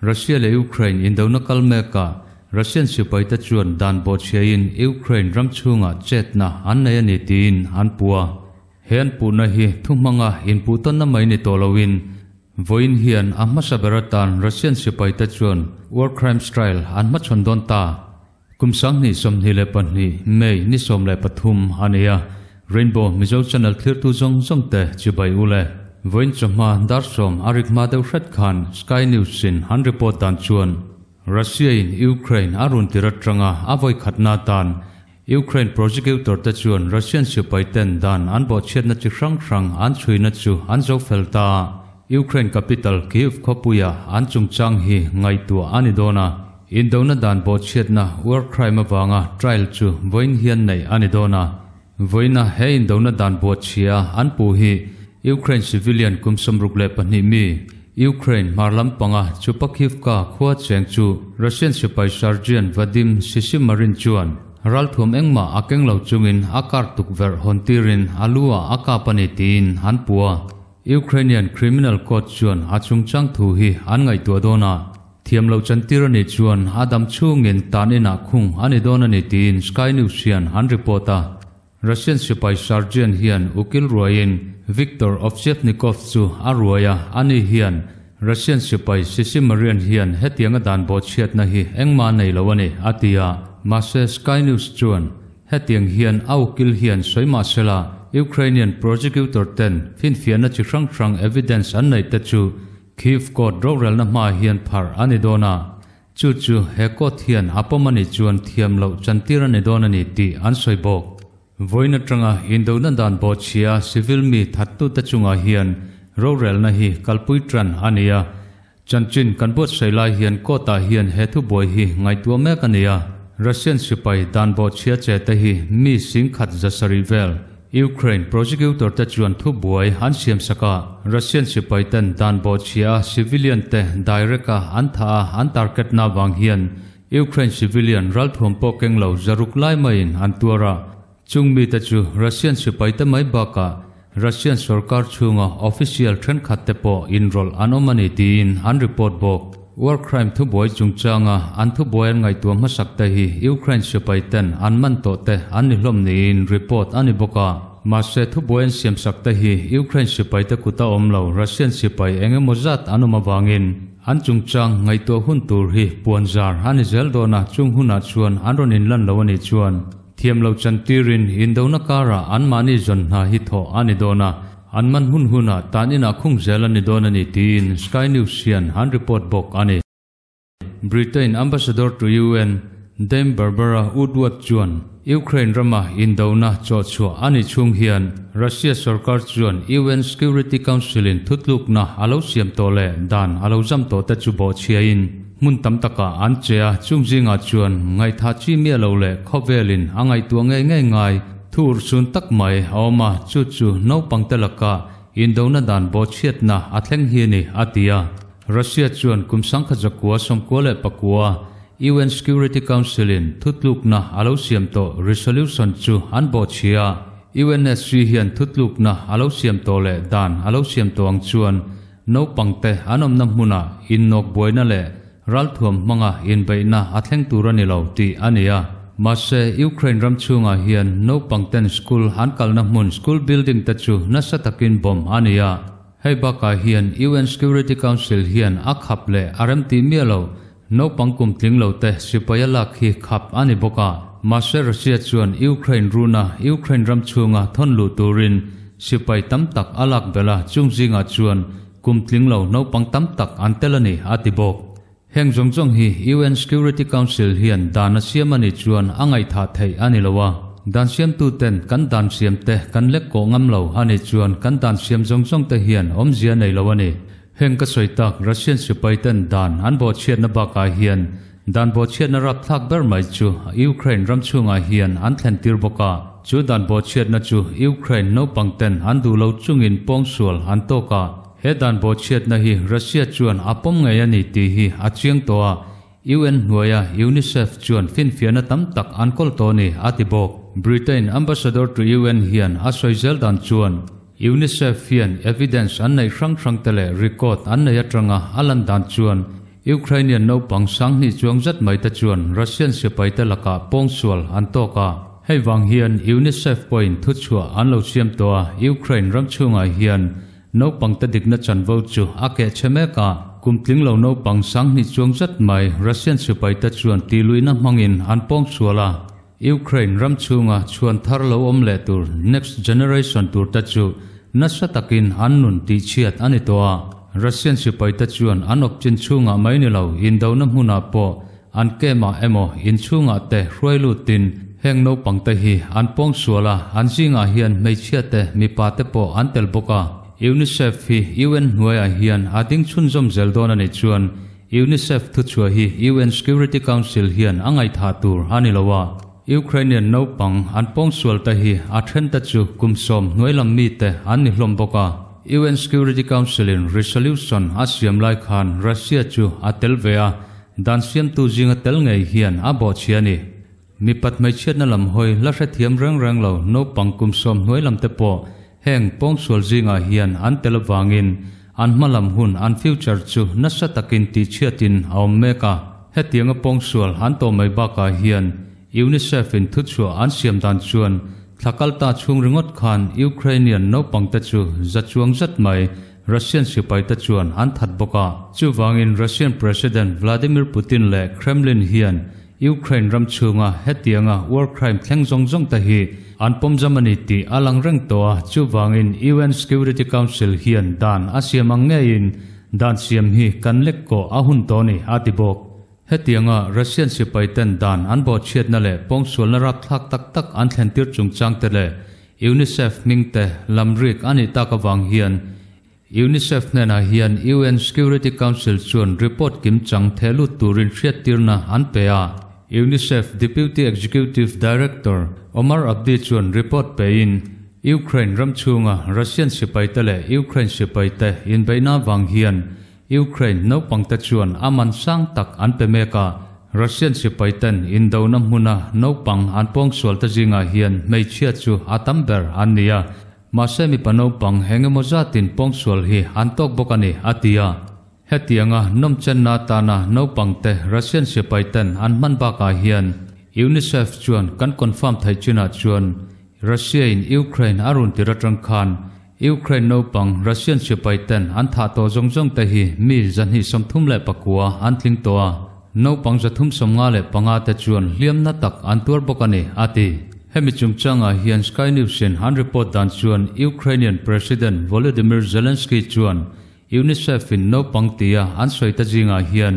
Russia leh Ukraine indona kal mekah Russian sipaite chuan dan bawhchhiain Ukraine ram chhungah chetna an nei a ni tiin an puh a. He an puhna hi thu hmanga inpuh tawnna mai ni tawh loin vawiin hian a hmasa ber atan Russian sipaite chuan war crimes trial an hmachhawn dawn ta. Kum 2022 May ni 13 a ni a, Rainbow Mizo Channel thlirtu zawng zawng te chibai u le. Vawiin chawhma dar 10 a rik hma deuh hret khan Sky News in an report dan chuan Russia in Ukraine a run tir atanga a vawi khatna atan Ukraine prosecutor te chuan Russian sipai ten dan an bawhchhiatna chi hrang hrang an chhuina chu an zo fel ta a, Ukraine capital Kyiv khawpuia an chungchang hi ngaihtuah a ni dawn a. Indona dan bawhchhiatna war crime avanga trial chu vawiin hian neih a ni dawn a. Vawiina he indona dan bawhchhia an puh hi Ukraine civilian kum 62 mi, Ukraine hmar lampanga Chupakhivka khua cheng chu Russian sipai sergeant Vadim Shishimarin chuan ralthuam engmah a keng lo chungin a kar tukverh hawn tirin a lu ah a kap a ni tiin an puh a. Ukrainian criminal court chuan a chungchang thu hi an ngaihtuah dawn a. Thiam loh chantir a nih chuan a dam chhungin tan inah khung a ni dawn a ni tiin Sky News hian an report a. Russian sipai sergeant hian ukil ruaiin Viktor Ovsevnikov chu a ruai a, ani hian Russian sipai Sissimarian hian hetianga dan bawhchhiatna hi engmah a nei lo a ni, a ti a. Mahse Sky News chuan hetiang hian a ukil hian sawi mah sela Ukrainian prosecutor ten finfiahna chi hrang hrang evidence an neih te chu Kyiv court rorelna hmaah hian pharh a ni dawn a, chu chu he court hian a pawm a nih chuan thiam loh chantir a ni dawn a ni tih an sawi bawk. Vawiin atanga indona dan bawhchhia civil mi thattute chungah hian rorelna hi kalpui tan a ni a, chanchin kan buatsaih lai hian court ah hian he thubuai hi ngaihtuah mek a ni a, Russian sipai dan bawhchhia che te hi mi 170,000 vel Ukraine prosecutor te chuan thubuai an siam sak a, Russian sipai ten dan bawhchhia a civilian te direct a an thah a an target na vang hian Ukraine civilian ralthuam pawh keng lo 600 lai maiin an tuar a, chung mite chu Russian sipai te mai bakah Russian sorkar chhunga official thenkhat te pawh inrawlh an awm a ni tiin an report bawk. War crime thubuai chungchanga an thubuai an ngaihtuah hmasak te hi Ukraine sipai ten an man tawh te an ni hlawm niin report a ni bawk a. Mahse thubuai an siamsak te hi Ukraine sipai te kuta awm lo Russian sipai eng emaw zat an awm avangin an chungchang ngaihtuah hun tur hi puanzar a ni zel dawn a, chung hunah chuan an rawn inlan lo a nih chuan Thiam lo chantirin indona karah anmahni zawn hna hi thawh a ni dawn a, an man hun hunah tan inah khung zel a ni dawn a ni tiin Sky News hian an report bawk a ni. Britain Ambassador to UN, Dame Barbara Woodward chuan Ukraine rama indona chawhchhuah a nih chhung hian Russia sorkar chuan UN Security Council-in thutlukna a lo siam tawh leh dan a lo zam tawh te chu bawhchhiain Hmun tam takah an che a, chung zingah chuan ngaihthah chi miah lo leh khawvelin a ngaihtuah ngei ngei ngai thu urhsun tak mai a awm a, chu chu naupangte lakah indona dan bawhchhiatna a thleng hi a ni, a ti a. Russia chuan kum 1999 UN Security Council-in thutlukna a lo siam tawh resolution chu an bawhchhia a, UNSC hian thutlukna a lo siam tawh leh dan a lo siam tawh ang chuan Naupangte an awmna hmunah innawk buaina leh ralthuam hmanga inbeihna a thleng tur a ni lo tih a ni a. Mahse, Ukraine ram chhungah hian naupangten school an kalna hmun school building te chu nasa takin bomb a ni a. Hei bakah hian UN Security Council hian a khap leh a remtih miah lo naupang kum tling lo te sipai a lak hi khap a ni bawk a. Mahse, Russia chuan Ukraine runa Ukraine ram chhunga thawn luh turin Sipai tam tak a lak belh a, chung zingah chuan kum tling lo naupang tam tak an tel a ni, a ti bawk. Heng zawng zawng hi UN Security Council hian dan a siam a nih chuan a ngaihthah theih a ni lo a. Dan siamtuten kan dan siamte kan lek kawh ngam lo a nih chuan kan dan siam zawng zawngte hian awmzia nei lo a ni. Heng ka sawi tak Russian sipaiten dan an bawhchhiatna bakah hian Dan bawhchhiatna rapthlak ber mai chu Ukraine ram chhungah hian an thlentir bawk a, chu dan bawhchhiatna chu Ukraine naupangten an duh lo chungin pawngsual an tawk a. He dan bawhchhiatna hi Russia chuan a pawm ngei a ni tih hi a chiang tawh a, UN hnuaia UNICEF chuan finfiahna tam tak an kawl tawh a ni, a ti bawk. Britain Ambassador to UN hian a sawi zel dan chuan UNICEF hian evidence an neih hrang hrangte leh record an nei atanga a lan dan chuan Ukrainian naupang sanghnih chuang zet mai te chuan Russian sipaite lakah pawngsual an tawk a. Hei vang hian UNICEF pawhin thuchhuah an lo siam tawh a, Ukraine ram chhungah hian naupangte dikna chanvo chu a keh chhe mek a. Kum tling lo naupang sanghnih chuang zet mai Russian sipaite chuan tihluihna hmangin an pawngsual a. Ukraine ram chhunga chhuan thar lo awm leh tur next generation tur te chu nasa takin an nun tihchhiat a ni tawh a. Russian sipaite chuan an awp chin chhungah mai ni lo indona hmunah pawh an camp-ah emaw inchhungah te hruai lutin heng naupangte hi an pawngsual a, an zingah hian hmeichhia te mipa te pawh an tel bawk a. UNICEF hi UN hnuaiah hian a ding chhunzawm zel dawn a nih chuan UNICEF thuchhuah hi UN Security Council hian a ngaihthah tur a ni lo a, Ukrainian naupang an pawngsual te hi a then te chu kum sawm hnuai lam mite an ni hlawm bawk a. UN Security Council in resolution a siam lai khan Russia chu a tel ve a, dan siamtu zinga tel ngei hian a bawhchhia a ni. Mipat hmeichhiatna lam hawi la hrethiam reng reng lo naupang kum sawm hnuai lam te pawh heng pawngsual zingah hian an tel avangin an hma lam hun an future chu nasa takin tihchhiatin a awm mek a. Hetianga pawngsual an tawh mai bakah hian UNICEF in thuchhuah an siam dan chuan thla kalta chhung ringawt khan Ukrainian naupang te chu za chuang zet mai Russian sipaite chuan an that bawk a. Chuvangin Russian President Vladimir Putin leh Kremlin hian Ukraine ram chhunga hetianga war crime thleng zawng zawng te hi an pawmzam a ni tih a lang reng tawh a, chuvangin UN Security Council hian dan a siam ang ngeiin dan siam hi kan lek kawh a hun tawh a ni, a ti bawk. Hetianga Russian sipai ten dan an bawhchhiatna leh pawngsualna rapthlak tak tak an thlentir chungchang te leh UNICEF hming te lamrik a nih tak avang hian UNICEF hnenah hian UN Security Council chuan report kimchang theh lut turin hriattirna an pe a. UNICEF Deputy Executive Director Omar Abdi chuan report pein, Ukraine ram chhunga Russian sipaite leh Ukraine sipaite inbeihna vang hian Ukraine naupangte chuan a man sang tak an pe mek a. Russian sipaiten indona hmuna naupang an pawngsualte zingah hian hmeichhia chu a tam ber an ni a. Mahse mipa naupang eng emaw zatin pawngsual hi an tawk bawk a ni, a ti a. Hetianga nawmchenna atana naupangte Russian sipaiten an hman bakah hian UNICEF chuan kan confirm theih chinah chuan Russia-in Ukraine a run tir atang khan Ukraine naupang Russian sipaiten an thah tawh zawng zawng te hi mi 239 an tling tawh a. Naupang 355 te chuan hliamna tak an tuar bawk a ni, a ti. Hemi chungchangah hian Sky News-in an report dan chuan Ukrainian President Volodymyr Zelensky chuan UNICEF-in naupang tia an sawi ta zingah hian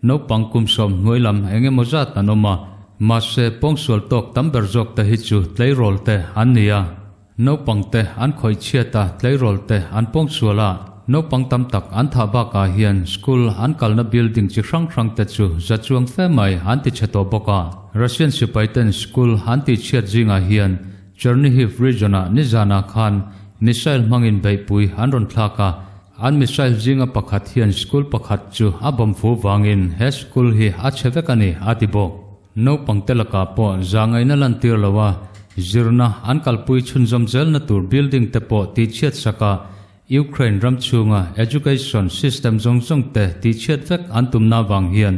naupang kum sawm hnuai lam eng emaw zat an awm a, mahse pawngsual tawk tam ber zawk te hi chu tleirawl te an ni a. Naupang te an khawih chhiat a, tleirawl te an pawngsual a, naupang tam tak an thah bakah hian school an kalna building chi hrang hrang te chu za chuang fe mai an ti chhe tawh bawk a. Russian sipai ten school an tih chhiat zingah hian Chernihiv region-ah nizanah khan missile hmangin beihpui an rawn thlak a, an missile zinga pakhat hian school pakhat chu a bomb fu vangin he school hi a chhe vek a ni, a ti bawk. Naupangte lakah pawh zahngaihna lantir lo a, zirna an kalpui chhunzawm zelna tur building te pawh tihchhiat sak a, Ukraine ram chhunga education system zawng zawng te tihchhiat vek an tumna avang hian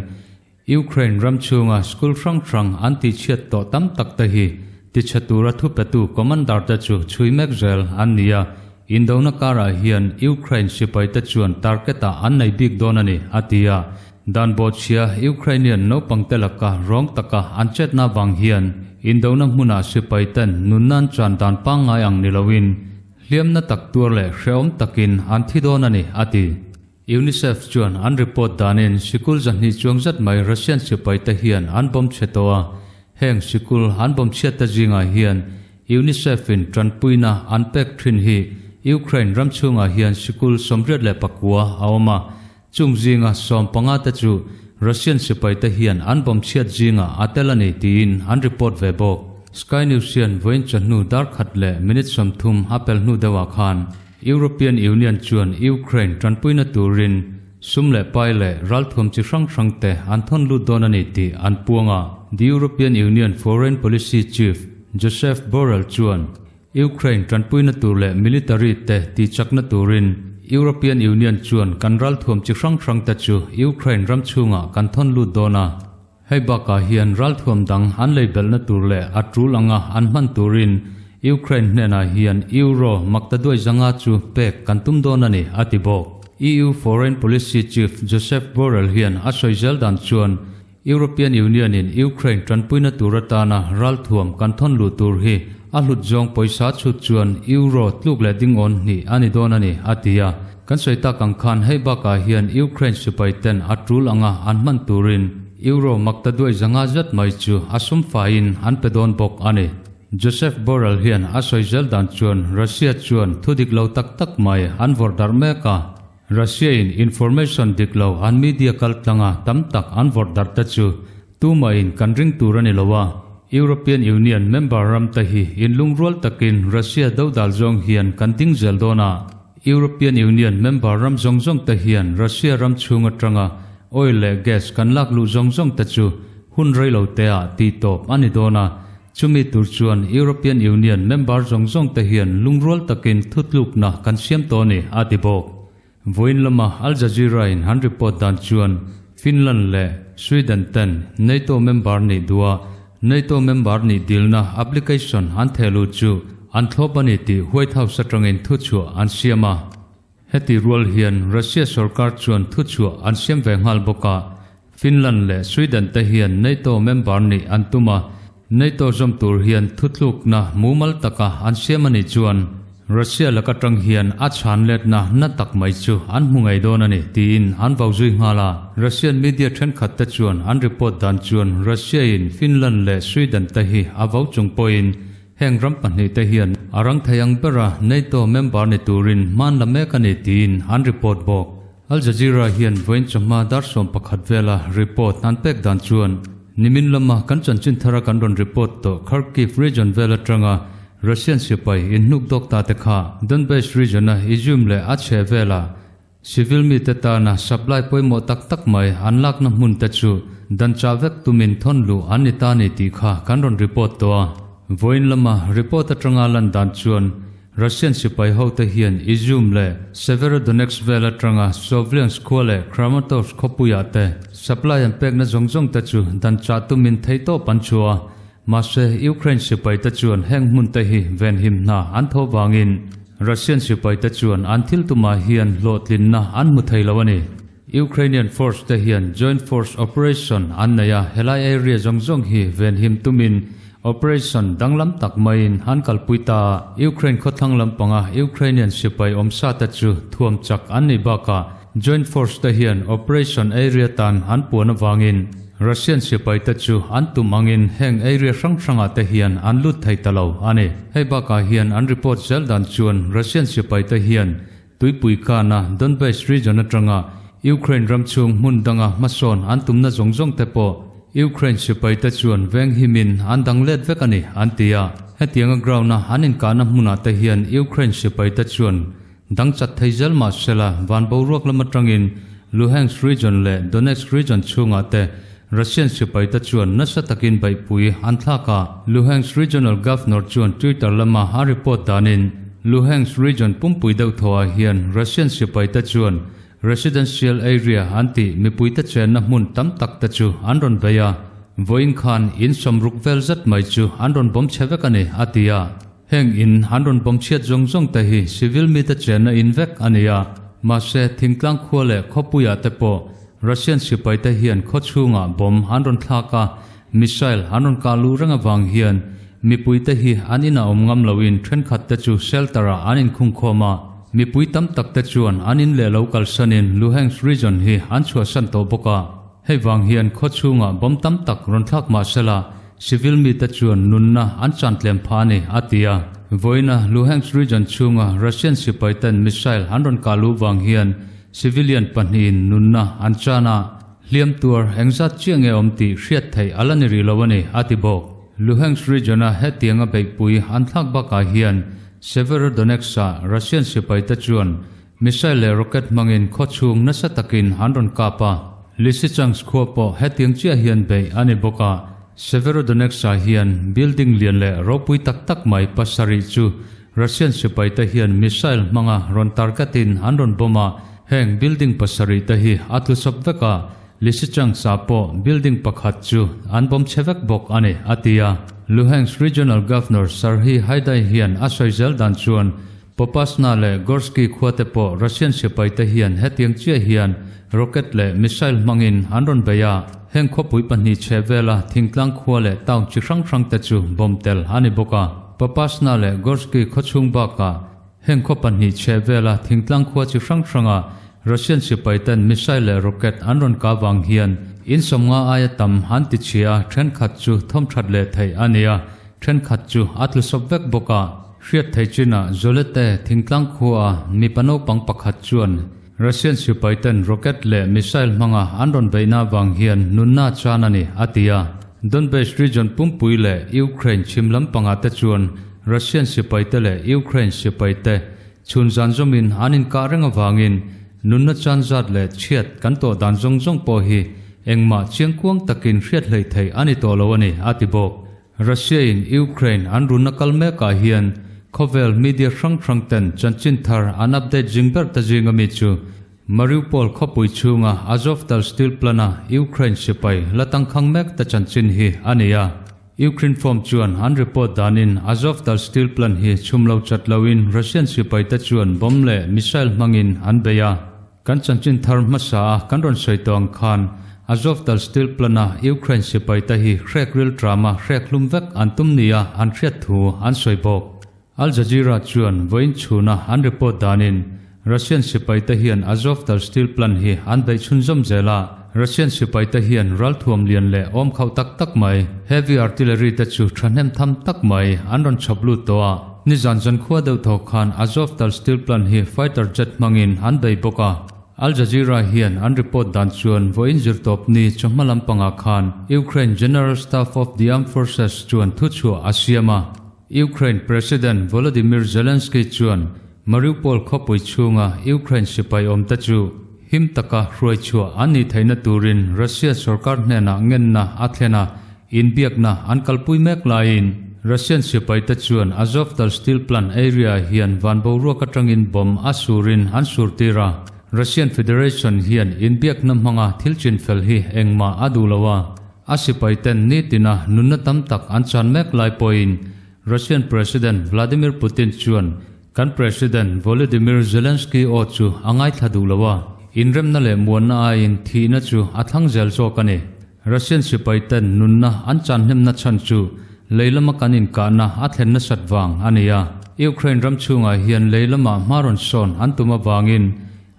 Ukraine ram chhunga school hrang hrang an tihchhiat tawh tam tak te hi tichhe tura thupetu commander te chu chhui mek zel an ni a, indona karah hian Ukraine sipaite chuan target-ah an nei bik dawn a ni, a ti a. Dan bawhchhia Ukrainian naupangte laka rawng taka an chetna vang hian indona hmunah sipaiten nunna an chan dan pangngai ang ni loin hliamna tak tuar leh hrehawm takin an thi dawn a ni, a ti. UNICEF chuan an report danin sikul 200 chuang zat mai Russian sipaite hian an bomb chhe tawh a, heng sikul an bomb chhiatte zingah hian UNICEF-in tanpuina an pek thin hi Ukraine ram chhungah hian sikul 89 a awm a, Chung zinga 15 te chu Russian sipaite hian an bomb chhiat zingah a tel a ni tiin an report ve bawk. Sky News hian vawiin chawhnu dar khat leh minute 30 a pel hnu deuhah khan European Union chuan Ukraine tanpuina turin sum leh pai leh ralthuam chi hrang hrang te an thawn lut dawn a ni tih an puang a. The European Union Foreign Policy Chief Josep Borrell chuan Ukraine tanpuina tur leh military te tihchakna turin European Union chuan kan ralthuam chi hrang hrang te chu Ukraine ram chhungah kan thawn lut dawn a. Hei bakah hian ralthuam dang an lei belhna tur leh a tul anga an hman turin Ukraine hnenah hian Euro maktaduai zanga chu pek kan tum dawn a ni, a ti bawk. EU Foreign Policy Chief Josep Borrell hian a sawi zel dan chuan European Union-in Ukraine tanpuina tur atana ralthuam kan thawn luh tur hi a hlut zawng pawisa chhut chuan Euro tluk leh dingawn hnih a ni dawn a ni, a ti a. Kan sawi tak ang khan hei bakah hian Ukraine sipai ten a tul anga an hman turin Euro makta duai zanga zet mai chu a sum faiin an pe dawn bawk a ni. Josep Borrell hian a sawi zel dan chuan Russia chuan thu dik lo tak tak mai an vawrh darh mek a. Russia in information dik lo an media kal tlanga tam tak an vawrh darh te chu tumahin kan ring tur a ni lo a, European Union member ram te hi inlungrual takin Russia dodal zawng hian kan ding zel dawn a, European Union member ram zawng zawng te hian Russia ram chhung atanga oil leh gas kan lak luh zawng zawng te chu hun rei lo te ah tih tawp a ni dawn a, chumi tur chuan European Union member zawng zawng te hian lungrual takin thutlukna kan siam tawh a ni, a ti bawk. Vawiin lama Al Jazeera in han report dan chuan Finland leh Sweden ten NATO member nih duh a, NATO member nih dilna application an theh luh chu an thlawp a ni tih White House atangin thuchhuah an siam a. Heti rual hian Russia sorkar chuan thuchhuah an siam ve nghal bawk a, Finland leh Sweden te hian NATO member nih an tum a, NATO zawm tur hian thutlukna mumal taka an siam a nih chuan Russia laka tang hian a chhan letna na tak mai chu an hmu ngei dawn a ni tiin an vau zui nghal a. Russian media thenkhat te chuan an report dan chuan Russia in Finland leh Sweden te hi a vau chung pawhin heng ram pahnihte hian a rang thei ang bera NATO member ni turin hman la mek a ni tiin an report bawk. Al Jazeera hian vawiin chawhma dar 11 vela report an pek dan chuan nimin lama kan chanchin thara kan rawn report tawh Kharkiv region vel atanga Russian sipai inhnuk dawk ta te kha Donbass region a Izium leh a chhe vela civil mite tana supply pawimawh tak tak mai an lakna hmun te chu dan chah vek tumin thawn luh an ni ta ni tih kha kan rawn report tawh a. Vawiin lama report atanga lan dan chuan Russian sipai hote hian Izium leh Severodonetsk vel atanga Slovyansk khua leh Kramatorsk khawpuiah te supply an pekna zawng zawng te chu dan chah tumin theihtawp an chhuah a. Mahse, Ukraine sipai te chuan heng hmun te hi venhim hna an tho vangin Russian sipai te chuan an thil tumah hian hlawhtlinna an hmu thei lo a ni. Ukrainian force te hian Joint Force Operation an nei a, helai area zawng zawng hi venhim tumin operation danglam tak maiin an kalpui ta a. Ukraine khawthlang lampanga Ukrainian sipai awmsa te chu thuam chak an nih bakah Joint Force te hian operation area tan an puan avangin Russian sipai te chu an tum angin heng area hrang hrangah te hian an lut thei ta lo a ni. Hei bakah hian an report zel dan chuan Russian sipai te hian Tuipui kana Donbass region atanga Ukraine ram chhung hmun danga hmasawn an tumna zawng zawng te pawh Ukraine sipai te chuan veng himin an dang let vek a ni, an ti a. Hetianga ground-a an inkahna hmunah te hian Ukraine sipai te chuan dang chat thei zel mah sela van boruak lam atangin Luhansk region leh Donetsk region chhungah te Russian sipai te chuan nasa takin beihpui an thlak a. Luhansk regional governor chuan Twitter lama a report danin Luhansk region pumpui deuh thawhah hian Russian sipai te chuan residential area an tih mipui te chenna hmun tam tak te chu an rawn bei a, vawiin khan in sawmruk vel zet mai chu an rawn bawm chhe vek a ni, a ti a. Heng in an rawn bawm chhiat zawng zawng te hi civil mite chenna in vek a ni a, mahse thingtlang khua leh khawpuiah te pawh Russian sipai te hian khaw chhungah bomb an rawn thlak a, missile an rawn kah luh reng avang hian mipui te hi an inah awm ngam loin thenkhat te chu shelter ah an inkhungkhawm a, mipui tam tak te chuan an in leh lo kalsanin Luhansk region hi an chhuahsan tawh bawk a. Hei vang hian khaw chhungah bomb tam tak rawn thlak mah sela civil mite chuan nunna an chan tlem phah a ni, a ti a. Vawiina Luhansk region chhunga Russian sipai ten missile an rawn kah luh vang hian civilian pahnihin nunna an chan a, hliam tuar engzat chiah nge awm tih hriat theih a la ni rih lo a ni, a ti bawk. Luhansk region-a hetianga beihpui an thlak bakah hian Severodonetsk-ah Russian sipaite chuan Missile leh rocket hmangin khaw chhung nasa takin an rawn kap a, Lysychansk khua pawh hetiang chiah hian beih a ni bawk a. Severodonetsk-ah hian building lian leh ropui tak tak mai pasarih chu Russian sipai te hian missile hmanga rawn target-in an rawn bomb a, heng building pasarih te hi a tlusawp vek a, Lysychansk ah pawh building pakhat chu an bomb chhe vek bawk a ni, a ti a. Luhansk Regional Governor Serhiy Haidai hian a sawi zel dan chuan Popasna leh Gorski khua te pawh Russian sipai te hian hetiang chiah hian rocket leh missile hmangin an rawn bei a, heng khawpui pahnih chheh vela thingtlang khua leh town chi hrang hrang te chu bomb tel a ni bawk a. Popasna leh Gorski khawchhung bakah heng khaw pahnih chheh vela thingtlang khua chi hrang hranga Russian sipai ten missile leh rocket an rawn kah vang hian in sawmnga aia tam an ti chhia a, thenkhat chu thawmthat leh theih a ni a, thenkhat chu a tlu sawp vek bawk a. Hriat thei chinah Zolete thingtlang khua mipa naupang pakhat chuan Russian sipai ten rocket leh missile hmanga an rawn beihna avang hian nunna chan a ni, a ti a. Donbass region pumpui leh Ukraine chhim lampangah te chuan Russian sipai te leh Ukraine sipai te chhun zan zawmin an inkah reng avangin nunna chan zat leh chhiat kan tawh dan zawng zawng pawh hi engmah chiangkuang takin hriat hleih theih a ni tawh lo a ni, a ti bawk. Russia-in Ukraine an runna kal mekah hian khawvel media hrang hrang ten chanchin thar an update zing ber ta zing ami chu Mariupol khawpui chhunga Azovtal steel plant-a Ukraine sipai la tangkhang mek ta chanchin hi a ni a. Ukrinform chuan an report danin Azovtal steel plant hi chhum lo chat loin Russian sipai te chuan bomb leh missile hmangin an bei a. Kan chanchin thar hmasa a kan rawn sawi tawh ang khan Azovtal steel plant-a Ukraine sipai te hi hrek ril ṭama hrek hlum vek an tum nia an hriat thu an sawi bawk. Al Jazeera chuan vawiin chhuna an report danin Russian sipai te hian Azovtal steel plant hi an beih chhunzawm zel a, Russian sipai te hian ralthuam lian leh awm khauh tak tak mai, heavy artillery te chu thahnem tham tak mai an rawn chhawp lut tawh a. Nizan zankhua deuh thaw khan Azovtal steel plant hi fighter jet hmangin an bei bawk a. Al Jazeera hian an report dan chuan vawiin zirtawp ni chawhma lampangah khan Ukraine General Staff of the Armed Forces chuan thuchhuah a siam a. Ukraine President Volodymyr Zelensky chuan Mariupol khawpui chhunga Ukraine sipai awmte chu him taka hruai chhuah an nih theihna turin Russia sorkar hnenah ngenna a thlen a, inbiakna an kalpui mek laiin Russian sipaite chuan Azovtal steel plant area hian van boruak atangin bomb a surin an surtir a. Russian Federation hian inbiakna hmanga thil chinfel hi engmah a duh lo a, a sipaiten nitina nunna tam tak an chan mek lai pawhin Russian President Vladimir Putin chuan kan President Volodymyr Zelensky aw chu a ngaithla duh lo a, inremna leh muanna aiin thihna chu a thlang zel zawk a ni. Russian sipaiten nunna an chan hnemna chhan chu lei lama kan inkahna a thlen nasat vang a ni a. Ukraine ram chhungah hian lei lama hma rawn sawn an tum avangin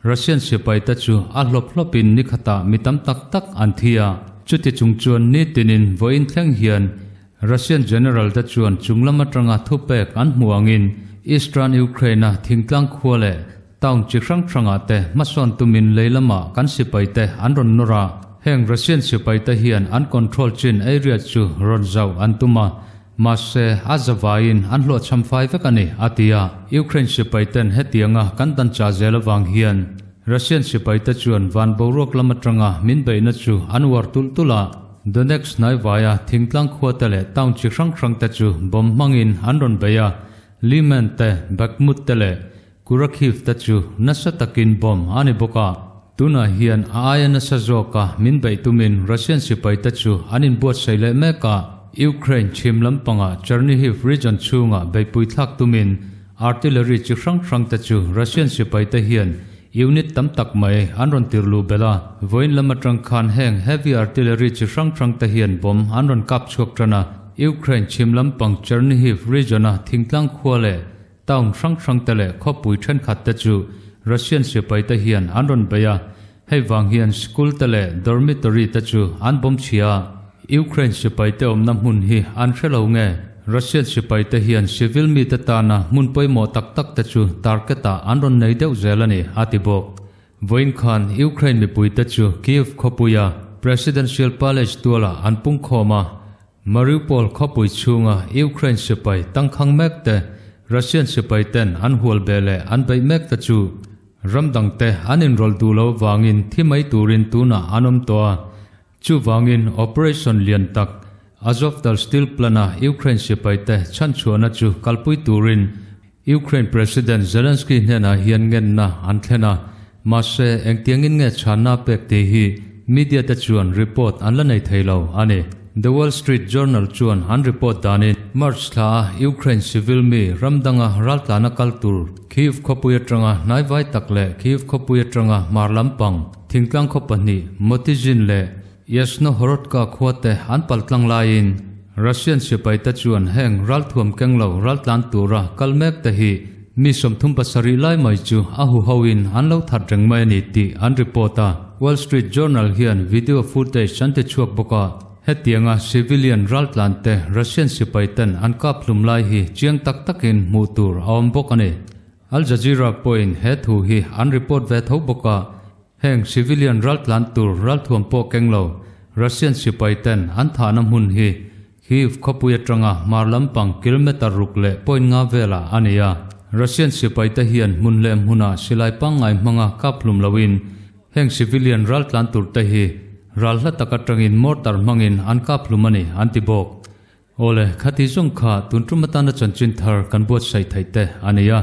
Russian sipaite chu a hlawp hlawpin ni khatah mi tam tak tak an thi a. Chuti chung chuan nitinin vawiin thleng hian Russian general te chuan chung lam atanga thupek an hmuh angin Eastern Ukraine-a thingtlang khua leh Town chi hrang hrangah te hmasawn tumin lei lamah kan sipai te an rawn nawr a, heng Russian sipai te hian an control chin area chu rawn zauh an tum a, mahse a zavaiin an hlawhchham fai vek a ni, a ti a. Ukraine sipai ten hetianga kan dan chah zel avang hian Russian sipai te chuan van boruak lam atanga min beihna chu an uar tulh tulh a, Donetsk hnaivaia thingtlang khua te leh town chi hrang hrang te chu bomb hmangin an rawn bei a, Lyman te, Bakhmut te leh Kurakhiv te chu nasa takin bomb a ni bawk a, tunah hian a aia nasa zawka min beih tumin Russian sipai te chu an inbuatsaih leh mek a, Ukraine chhim lampangah Chernihiv region chhunga beihpui thlak tumin artillery chi hrang hrang te chu Russian sipai te hian unit tam tak mai an rawn tir luh belh a, vawiin lam atang khan heng heavy artillery chi hrang hrang te hian bomb an rawn kap chhuak tan a, Ukraine chhim lampang Chernihiv region-a thingtlang khua leh Town hrang hrang te leh khawpui thenkhat te chu Russian sipai te hian an rawn bei a, hei vang hian school te leh dormitory te chu an bawm chhia a. Ukraine sipai te awmna hmun hi an hre lo nge? Russian sipai te hian civil mi te tana hmun pawimawh tak tak te chu target ah an rawn nei deuh zel a ni, a ti bawk. Vawiin khan Ukraine mipui te chu Kyiv khawpuia Presidential Palace tualah an pungkhawm a, Mariupol khawpui chhunga Ukraine sipai tangkhang mek te, Russian sipai ten an hual beh leh an beih mek te chu ram dang te an inrawlh duh lo vangin thi mai turin tunah an awm tawh a. Chuvangin operation lian tak Azovtal Steel Plant-a Ukraine sipai te chhanchhuahna chu kalpui turin Ukraine President Zelensky hnenah hian ngenna an thlen a, mahse engtiangin nge chhanna pek tih hi media te chuan report an la nei thei lo a ni. The Wall Street Journal chuan an report danin March thla a Ukraine civil mi ram danga raltlana kal tur Kyiv khawpui atanga hnaivai tak leh Kyiv khawpui atanga hmar lampang thingtlang khaw pahnih Motizhin leh Yasnohorodka khua te an paltlang laiin Russian sipai te chuan heng ralthuam keng lo raltlan tura kal mek te hi mi 37 lai mai chu a huho in an lo that reng mai a ni tih an report a. Wall Street Journal hian video footage an ti chhuak bawk a, hetianga civilian raltlan te Russian sipai ten an kap hlum lai hi chiang tak takin hmuh tur a awm bawk a ni. Al Jazeera pawhin he thu hi an report ve tho bawk a, heng civilian raltlan tur ralthuam pawh keng lo Russian sipai ten an thahna hmun hi Kyiv khawpui atanga hmar lampang kilometre ruk leh point nga velah a ni a. Russian sipai te hian hmun leh hmunah silai pangngai hmanga kap hlum loin heng civilian raltlan tur te hi ral hla tak atangin mortar hmangin an kap hlum a ni an ti bawk. Awle, khati zawng kha tun tum atana chanchin thar kan buatsaih theih te a ni a.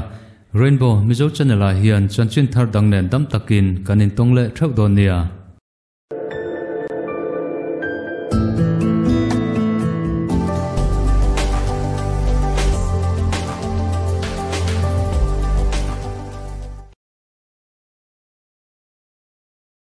Rainbow Mizo channel ah hian chanchin thar dang nen dam takin kan intawng leh theuh dawn nia.